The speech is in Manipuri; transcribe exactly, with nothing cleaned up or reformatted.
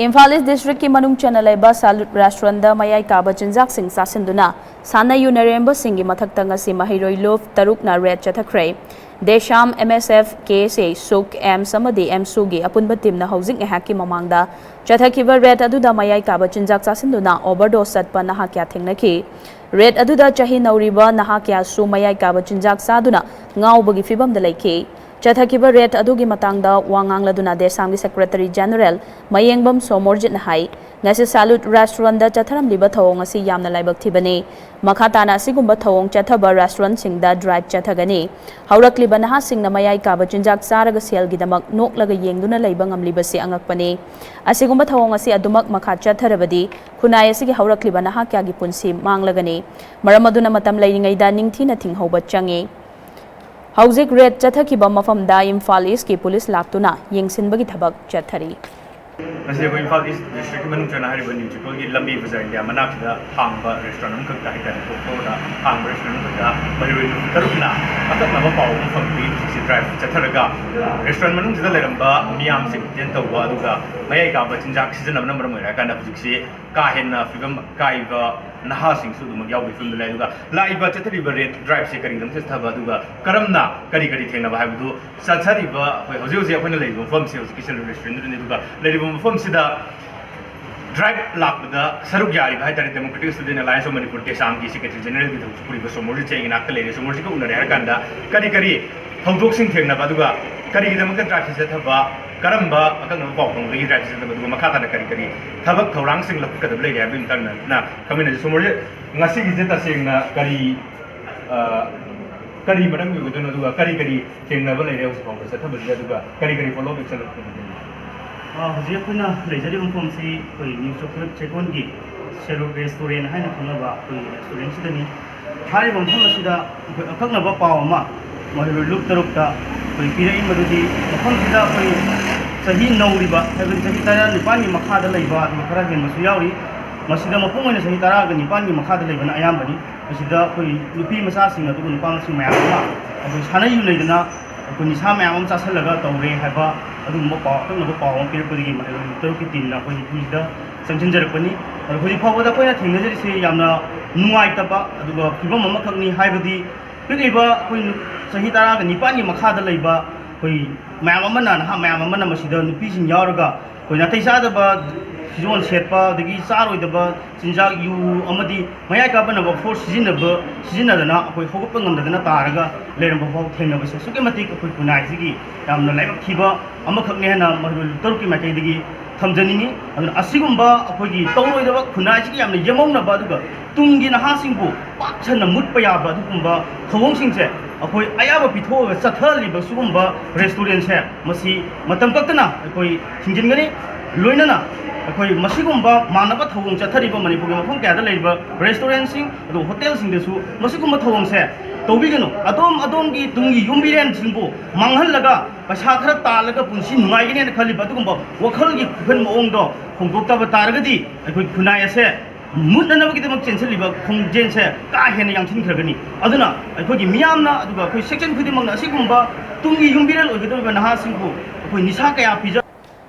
ꯏꯝꯐꯥꯜ ꯏꯁ ꯗꯤꯁꯇ꯭ꯔꯤꯛꯀꯤ ꯃꯅꯨꯡ ꯆꯟꯅ ꯂꯩꯕ ꯁꯥꯂꯨꯠ ꯔꯦꯁꯇꯨꯔꯦꯟꯗ ꯃꯌꯥꯏ ꯀꯥꯕ ꯆꯤꯟꯖꯥꯛꯁꯤꯡ ꯆꯥꯁꯤꯟꯗꯨꯅ ꯁꯥꯟꯅ ꯌꯨꯅꯔꯦꯝꯕꯁꯤꯡꯒꯤ ꯃꯊꯛꯇ ꯉꯁꯤ ꯃꯍꯩꯔꯣꯏ ꯂꯨꯞ ꯇꯔꯨꯛꯅ ꯔꯦꯗ ꯆꯠꯊꯈ꯭ꯔꯦ꯫ ꯗꯦꯁꯥꯝ, ꯑꯦꯝ ꯑꯦꯁ ꯑꯦꯐ, ꯀꯦ ꯑꯦꯁ ꯑꯦ, ꯁꯨꯛ, ꯑꯦꯝꯁ ꯑꯃꯗꯤ ꯑꯦꯝꯁꯨꯒꯤ ꯑꯄꯨꯟꯕ ꯇꯤꯝꯅ ꯍꯧꯖꯤꯛ ꯉꯥꯏꯍꯥꯛꯀꯤ ꯃꯃꯥꯡꯗ ꯆꯠꯊꯈꯤꯕ ꯔꯦꯗ ꯑꯗꯨꯗ ꯃꯌꯥꯏ ꯀꯥꯕ ꯆꯤꯟꯖꯥꯛ ꯆꯥꯁꯤꯟꯗꯨꯅ ꯑꯣꯚꯔꯗꯣꯁ ꯆꯠꯄ ꯅꯍꯥ ꯀꯌꯥ ꯊꯦꯡꯅꯈꯤ꯫ ꯔꯦꯗ ꯑꯗꯨꯗ ꯆꯍꯤ ꯅꯧꯔꯤꯕ ꯅꯍꯥ ꯀꯌꯥꯁꯨ ꯃꯌꯥꯏ ꯀꯥꯕ ꯆꯤꯟꯖꯥꯛ ꯆꯥꯗꯨꯅ ꯉꯥꯎꯕꯒꯤ ꯐꯤꯚꯝꯗ ꯂꯩꯈꯤ꯫ ꯆꯠꯊꯈꯤꯕ ꯔꯦꯗ ꯑꯗꯨꯒꯤ ꯃꯇꯥꯡꯗ ꯋꯥ ꯉꯥꯡꯂꯗꯨꯅ ꯗꯦꯁꯥꯝꯒꯤ ꯁꯦꯀ꯭ꯔꯦꯇꯔꯤ ꯖꯦꯅꯔꯦꯜ ꯃꯌꯦꯡꯕꯝ ꯁꯣꯃꯣꯔꯖꯤꯠꯅ ꯍꯥꯏ, ꯉꯁꯤ ꯁꯥꯂꯨꯠ ꯔꯦꯁꯇꯨꯔꯦꯟꯗ ꯆꯠꯊꯔꯝꯂꯤꯕ ꯊꯧꯑꯣꯡ ꯑꯁꯤ ꯌꯥꯝꯅ ꯂꯥꯏꯕꯛ ꯊꯤꯕꯅꯤ꯫ ꯃꯈꯥ ꯇꯥꯅ ꯑꯁꯤꯒꯨꯝꯕ ꯊꯧꯑꯣꯡ ꯆꯠꯊꯕ ꯔꯦꯁꯇꯨꯔꯦꯟꯠꯁꯤꯡꯗ ꯗ꯭ꯔꯥꯏꯚ ꯆꯠꯊꯒꯅꯤ꯫ ꯍꯧꯔꯛꯂꯤꯕ ꯅꯍꯥꯁꯤꯡꯅ ꯃꯌꯥꯏ ꯀꯥꯕ ꯆꯤꯟꯖꯥꯛ ꯆꯥꯔꯒ ꯁꯦꯜꯒꯤꯗꯃꯛ ꯅꯣꯛꯂꯒ ꯌꯦꯡꯗꯨꯅ ꯂꯩꯕ ꯉꯝꯂꯤꯕꯁꯤ ꯑꯉꯛꯄꯅꯤ꯫ ꯑꯁꯤꯒꯨꯝꯕ ꯊꯧꯑꯣꯡ ꯑꯁꯤ ꯑꯗꯨꯃꯛ ꯃꯈꯥ ꯆꯠꯊꯔꯕꯗꯤ ꯈꯨꯟꯅꯥꯏ ꯑꯁꯤꯒꯤ ꯍꯧꯔꯛꯂꯤꯕ ꯅꯍꯥ ꯀꯌꯥꯒꯤ ꯄꯨꯟꯁꯤ ꯃꯥꯡꯂꯒꯅꯤ꯫ ꯃꯔꯝ ꯑꯗꯨꯅ ꯃꯇꯝ ꯂꯩꯔꯤꯉꯩꯗ ꯅꯤꯡꯊꯤꯅ ꯊꯤꯡꯍꯧꯕ ꯆꯪꯏ꯫ ꯍꯧꯖꯤꯛ ꯔꯦꯗ ꯆꯠꯊꯈꯤꯕ ꯃꯐꯝꯗ ꯏꯝꯐꯥꯜ ꯏꯁꯀꯤ ꯄꯨꯂꯤꯁ ꯂꯥꯛꯇꯨꯅ ꯌꯦꯡꯁꯤꯟꯕꯒꯤ ꯊꯕꯛ ꯆꯠꯊꯔꯤ꯫ ꯉꯁꯤ ꯑꯩꯈꯣꯏ ꯏꯝꯐꯥꯜ ꯏꯁ ꯗꯤꯁꯇ꯭ꯔꯤꯛꯀꯤ ꯃꯅꯨꯡ ꯆꯟꯅ ꯍꯥꯏꯔꯤꯕ ꯅ꯭ꯌꯨ ꯆꯦꯀꯣꯜꯒꯤ ꯂꯝꯕꯤ ꯕꯖꯥꯔ ꯏꯟꯗꯤꯌꯥ ꯃꯅꯥꯛꯁꯤꯗ ꯍꯥꯡꯕ ꯔꯦꯁꯇꯨꯔꯦꯟꯠ ꯑꯃꯈꯛꯇ ꯍꯥꯏꯇꯥꯔꯦ, ꯇꯣꯞ ꯐ꯭ꯂꯣꯔꯗ ꯍꯥꯡꯕ ꯔꯦꯁꯇꯨꯔꯦꯟꯠ ꯑꯃꯈꯛꯇ ꯃꯍꯩꯔꯣꯏ ꯇꯔꯨꯛꯅ ꯑꯀꯛꯅꯕ ꯄꯥꯎ ꯑꯃ ꯐꯪꯕꯗꯒꯤ ꯍꯧꯖꯤꯛꯁꯤ ꯗ꯭ꯔꯥꯏꯚ ꯆꯠꯊꯔꯒ ꯔꯦꯁꯇꯨꯔꯦꯟꯠ ꯃꯅꯨꯡꯁꯤꯗ ꯂꯩꯔꯝꯕ ꯃꯤꯌꯥꯝꯁꯤꯡ ꯑꯦꯇꯦꯟ ꯇꯧꯕ, ꯑꯗꯨꯒ ꯃꯌꯥꯏ ꯀꯥꯕ ꯆꯤꯟꯖꯥꯛ ꯁꯤꯖꯤꯟꯅꯕꯅ ꯃꯔꯝ ꯑꯣꯏꯔꯀꯥꯟꯗ ꯍꯧꯖꯤꯛꯁꯤ ꯀꯥ ꯍꯦꯟꯅ ꯐꯤꯕꯝ ꯀꯥꯏꯕ ꯅꯍꯥꯁꯤꯡꯁꯨ ꯑꯗꯨꯃꯛ ꯌꯥꯎꯕꯒꯤ ꯐꯤꯕꯝꯗ ꯂꯩ꯫ ꯑꯗꯨꯒ ꯂꯥꯛꯏꯕ ꯆꯠꯊꯔꯤꯕ ꯔꯦꯗ ꯗ꯭ꯔꯥꯏꯚꯁꯦ ꯀꯔꯤꯒꯤꯗꯃꯛ ꯆꯠꯊꯕ, ꯑꯗꯨꯒ ꯀꯔꯝꯅ ꯀꯔꯤ ꯀꯔꯤ ꯊꯦꯡꯅꯕ ꯍꯥꯏꯕꯗꯨ ꯆꯠꯊꯔꯤꯕ ꯑꯩꯈꯣꯏ ꯍꯧꯖꯤꯛ ꯍꯧꯖꯤꯛ ꯑꯩꯈꯣꯏꯅ ꯂꯩꯔꯤꯕ ꯃꯐꯝꯁꯦ ꯍꯧꯖꯤꯛꯀꯤ ꯁꯦꯂꯨꯠ ꯔꯦꯁꯇꯨꯔꯦꯟꯠ ꯑꯗꯨꯅꯤ꯫ ꯑꯗꯨꯒ ꯂꯩꯔꯤꯕ ꯃꯐꯝꯁꯤꯗ ꯗ꯭ꯔꯥꯏꯚ ꯂꯥꯛꯄꯗ ꯁꯔꯨꯛ ꯌꯥꯔꯤꯕ ꯍꯥꯏꯇꯥꯔꯦ, democratic student alliance of Manipur, ꯗꯦꯁꯥꯝꯒꯤ ꯁꯦꯀ꯭ꯔꯦꯇꯔꯤ ꯖꯦꯅꯔꯦꯜꯒꯤ ꯊꯧꯁꯨ ꯄꯨꯔꯤꯕ ꯁꯣꯃꯣꯔꯖꯤꯠ ꯏꯆꯦꯒꯤ ꯅꯥꯛꯇ ꯂꯩꯔꯦ꯫ ꯁꯣꯃꯣꯔꯖꯤꯠꯀ ꯎꯅꯔꯦ ꯍꯥꯏꯔ ꯀꯥꯟꯗ ꯀꯔꯤ ꯀꯔꯤ ꯊꯧꯗꯣꯛꯁꯤꯡ ꯊꯦꯡꯅꯕ, ꯑꯗꯨꯒ ꯀꯔꯤꯒꯤꯗꯃꯛꯇ ꯗ꯭ꯔꯥꯏꯚꯁꯤ ꯆꯠꯊꯕ, ꯀꯔꯝꯕ ꯑꯀꯛꯅꯕ ꯄꯥꯎ ꯐꯪꯕꯗꯒꯤ ꯗ꯭ꯔꯥꯏꯚꯁꯤ ꯆꯠꯊꯕ, ꯑꯗꯨꯒ ꯃꯈꯥ ꯇꯥꯅ ꯀꯔꯤ ꯀꯔꯤ ꯊꯕꯛ ꯊꯧꯔꯥꯡꯁꯤꯡ ꯂꯧꯈꯠꯀꯗꯕ ꯂꯩꯔꯤ ꯍꯥꯏꯕꯒꯤ ꯃꯇꯥꯡꯗ ꯈꯪꯃꯤꯟꯅꯁꯤ꯫ ꯁꯣꯃꯣꯔꯖꯤꯠ, ꯉꯁꯤꯒꯤꯁꯦ ꯇꯁꯦꯡꯅ ꯀꯔꯤ, ꯑ, ꯀꯔꯤ ꯃꯔꯝꯒꯤ ꯑꯣꯏꯗꯣꯏꯅꯣ, ꯑꯗꯨꯒ ꯀꯔꯤ ꯀꯔꯤ ꯊꯦꯡꯅꯕ ꯂꯩꯔꯦ ꯍꯧꯖꯤꯛ ꯐꯥꯎꯕꯗ ꯆꯠꯊꯕꯁꯤꯗ, ꯑꯗꯨꯒ ꯀꯔꯤ ꯀꯔꯤ ꯐꯣꯂꯣ ꯑꯞ ꯑꯦꯛꯁꯟ ꯂꯧꯈꯠꯀꯗꯕ ꯂꯩꯔꯤ? ꯑ, ꯍꯧꯖꯤꯛ ꯑꯩꯈꯣꯏꯅ ꯂꯩꯖꯔꯤꯕ ꯃꯐꯝꯁꯤ ꯑꯩꯈꯣꯏ ꯅ꯭ꯌꯨ ꯆꯦꯀꯣꯜ, ꯆꯦꯀꯣꯜꯒꯤ ꯁꯦꯂꯨꯠ ꯔꯦꯁꯇꯨꯔꯦꯟꯠ ꯍꯥꯏꯅ ꯈꯪꯅꯕ ꯑꯩꯈꯣꯏꯒꯤ ꯔꯦꯁꯇꯨꯔꯦꯟꯠꯁꯤꯗꯅꯤ꯫ ꯍꯥꯏꯔꯤꯕ ꯃꯐꯝ ꯑꯁꯤꯗ ꯑꯩꯈꯣꯏ ꯑꯀꯛꯅꯕ ꯄꯥꯎ ꯑꯃ ꯃꯍꯩꯔꯣꯏ ꯂꯨꯞ ꯇꯔꯨꯛꯇ ꯑꯩꯈꯣꯏ ꯄꯤꯔꯛꯏ, ꯃꯗꯨꯗꯤ ꯃꯐꯝꯁꯤꯗ ꯑꯩꯈꯣꯏ ꯆꯍꯤ ꯅꯧꯔꯤꯕ, ꯍꯥꯏꯕꯗꯤ ꯆꯍꯤ ꯇꯔꯥꯅꯤꯄꯥꯟꯒꯤ ꯃꯈꯥꯗ ꯂꯩꯕ, ꯑꯗꯨꯒ ꯈꯔ ꯍꯦꯟꯕꯁꯨ ꯌꯥꯎꯔꯤ꯫ ꯃꯁꯤꯗ ꯃꯄꯨꯡ ꯑꯣꯏꯅ ꯆꯍꯤ ꯇꯔꯥꯒ ꯅꯤꯄꯥꯟꯒꯤ ꯃꯈꯥꯗ ꯂꯩꯕꯅ ꯑꯌꯥꯝꯕꯅꯤ꯫ ꯃꯁꯤꯗ ꯑꯩꯈꯣꯏ ꯅꯨꯄꯤ ꯃꯆꯥꯁꯤꯡ ꯑꯗꯨꯒ ꯅꯨꯄꯥ ꯃꯁꯤꯡ ꯃꯌꯥꯝ ꯑꯃ ꯑꯩꯈꯣꯏ ꯁꯥꯟꯅ ꯌꯨꯅꯩꯗꯅ ꯑꯩꯈꯣꯏ ꯅꯤꯁꯥ ꯃꯌꯥꯝ ꯑꯃ ꯆꯥꯁꯤꯜꯂꯒ ꯇꯧꯔꯦ ꯍꯥꯏꯕ ꯑꯗꯨꯒꯨꯝꯕ ꯄꯥꯎ, ꯑꯀꯛꯅꯕ ꯄꯥꯎ ꯑꯃ ꯄꯤꯔꯛꯄꯗꯒꯤ ꯃꯅꯤꯄꯨꯔ ꯇꯔꯨꯛꯀꯤ ꯇꯤꯝꯅ ꯑꯩꯈꯣꯏ ꯃꯐꯝꯁꯤꯗ ꯆꯪꯁꯤꯟꯖꯔꯛꯄꯅꯤ꯫ ꯑꯗꯣ ꯍꯧꯖꯤꯛ ꯐꯥꯎꯕꯗ ꯑꯩꯈꯣꯏꯅ ꯊꯦꯡꯅꯖꯔꯤꯁꯦ ꯌꯥꯝꯅ ꯅꯨꯡꯉꯥꯏꯇꯕ ꯑꯗꯨꯒ ꯐꯤꯕꯝ ꯑꯃꯈꯛꯅꯤ꯫ ꯍꯥꯏꯕꯗꯤ ꯄꯤꯛꯂꯤꯕ ꯑꯩꯈꯣꯏ ꯆꯍꯤ ꯇꯔꯥꯒ ꯅꯤꯄꯥꯟꯒꯤ ꯃꯈꯥꯗ ꯂꯩꯕ ꯑꯩꯈꯣꯏ ꯃꯌꯥꯝ ꯑꯃꯅ, ꯅꯍꯥ ꯃꯌꯥꯝ ꯑꯃꯅ ꯃꯁꯤꯗ ꯅꯨꯄꯤꯁꯤꯡ ꯌꯥꯎꯔꯒ ꯑꯩꯈꯣꯏ ꯅꯥꯇꯩ ꯆꯥꯗꯕ ꯐꯤꯖꯣꯜ ꯁꯦꯠꯄ, ꯑꯗꯒꯤ ꯆꯥꯔꯣꯏꯗꯕ ꯆꯤꯟꯖꯥꯛ, ꯌꯨ ꯑꯃꯗꯤ ꯃꯌꯥꯏ ꯀꯥꯞꯅꯅꯕ ꯐꯣꯔꯁ ꯁꯤꯖꯤꯟꯅꯕ, ꯁꯤꯖꯤꯟꯅꯗꯅ ꯑꯩꯈꯣꯏ ꯍꯧꯒꯠꯄ ꯉꯝꯗꯗꯅ ꯇꯥꯔꯒ ꯂꯩꯔꯝꯕ ꯐꯥꯎ ꯊꯦꯡꯅꯕꯁꯦ ꯑꯁꯨꯛꯀꯤ ꯃꯇꯤꯛ ꯑꯩꯈꯣꯏ ꯈꯨꯟꯅꯥꯏꯁꯤꯒꯤ ꯌꯥꯝꯅ ꯂꯥꯏꯕꯛ ꯊꯤꯕ ꯑꯃꯈꯛꯅꯦ ꯍꯥꯏꯅ ꯃꯅꯤꯄꯨꯔ ꯇꯔꯨꯛꯀꯤ ꯃꯥꯏꯀꯩꯗꯒꯤ ꯊꯝꯖꯅꯤꯡꯉꯤ꯫ ꯑꯗꯨꯅ ꯑꯁꯤꯒꯨꯝꯕ ꯑꯩꯈꯣꯏꯒꯤ ꯇꯧꯔꯣꯏꯗꯕ, ꯈꯨꯟꯅꯥꯏꯁꯤꯒꯤ ꯌꯥꯝꯅ ꯌꯦꯝꯍꯧꯅꯕ, ꯑꯗꯨꯒ ꯇꯨꯡꯒꯤ ꯅꯍꯥꯁꯤꯡꯕꯨ ꯄꯥꯛ ꯁꯟꯅ ꯃꯨꯠꯄ ꯌꯥꯕ ꯑꯗꯨꯒꯨꯝꯕ ꯊꯧꯑꯣꯡꯁꯤꯡꯁꯦ ꯑꯩꯈꯣꯏ ꯑꯌꯥꯕ ꯄꯤꯊꯣꯛꯑꯒ ꯆꯠꯊꯍꯜꯂꯤꯕ ꯁꯤꯒꯨꯝꯕ ꯔꯦꯁꯇꯨꯔꯦꯟꯁꯦ ꯃꯁꯤ ꯃꯇꯝ ꯀꯛꯇꯅ ꯑꯩꯈꯣꯏ ꯊꯤꯡꯖꯤꯟꯒꯅꯤ꯫ ꯂꯣꯏꯅꯅ ꯑꯩꯈꯣꯏ ꯃꯁꯤꯒꯨꯝꯕ ꯃꯥꯟꯅꯕ ꯊꯧꯑꯣꯡ ꯆꯠꯊꯔꯤꯕ ꯃꯅꯤꯄꯨꯔꯒꯤ ꯃꯐꯝ ꯀꯌꯥꯗ ꯂꯩꯔꯤꯕ ꯔꯦꯁꯇꯨꯔꯦꯟꯁꯤꯡ ꯑꯗꯨꯒ ꯍꯣꯇꯦꯜꯁꯤꯡꯗꯁꯨ ꯃꯁꯤꯒꯨꯝꯕ ꯊꯧꯑꯣꯡꯁꯦ ꯇꯧꯕꯤꯒꯅꯨ꯫ ꯑꯗꯣꯝ ꯑꯗꯣꯝꯒꯤ ꯇꯨꯡꯒꯤ ꯌꯨꯝꯕꯤꯔꯦꯟꯁꯤꯡꯕꯨ ꯃꯥꯡꯍꯜꯂꯒ ꯄꯩꯁꯥ ꯈꯔ ꯇꯥꯜꯂꯒ ꯄꯨꯟꯁꯤ ꯅꯨꯡꯉꯥꯏꯒꯅꯦꯅ ꯈꯜꯂꯤꯕ ꯑꯗꯨꯒꯨꯝꯕ ꯋꯥꯈꯜꯒꯤ ꯈꯨꯈꯟ ꯃꯑꯣꯡꯗꯣ ꯍꯣꯡꯗꯣꯛꯇꯕ ꯇꯥꯔꯒꯗꯤ ꯑꯩꯈꯣꯏ ꯈꯨꯟꯅꯥꯏ ꯑꯁꯦ ꯃꯨꯠꯅꯅꯕꯒꯤꯗꯃꯛ ꯆꯦꯟꯁꯤꯜꯂꯤꯕ ꯈꯣꯡꯖꯦꯜꯁꯦ ꯀꯥ ꯍꯦꯟꯅ ꯌꯥꯡꯁꯤꯟꯈ꯭ꯔꯒꯅꯤ꯫ ꯑꯗꯨꯅ ꯑꯩꯈꯣꯏꯒꯤ ꯃꯤꯌꯥꯝꯅ ꯑꯗꯨꯒ ꯑꯩꯈꯣꯏ ꯁꯦꯛꯁꯟ ꯈꯨꯗꯤꯡꯃꯛꯅ ꯑꯁꯤꯒꯨꯝꯕ ꯇꯨꯡꯒꯤ ꯌꯨꯝꯕꯤꯔꯦꯜ ꯑꯣꯏꯒꯗꯧꯔꯤꯕ ꯅꯍꯥꯁꯤꯡꯕꯨ ꯑꯩꯈꯣꯏ ꯅꯤꯁꯥ ꯀꯌꯥ ꯄꯤꯖ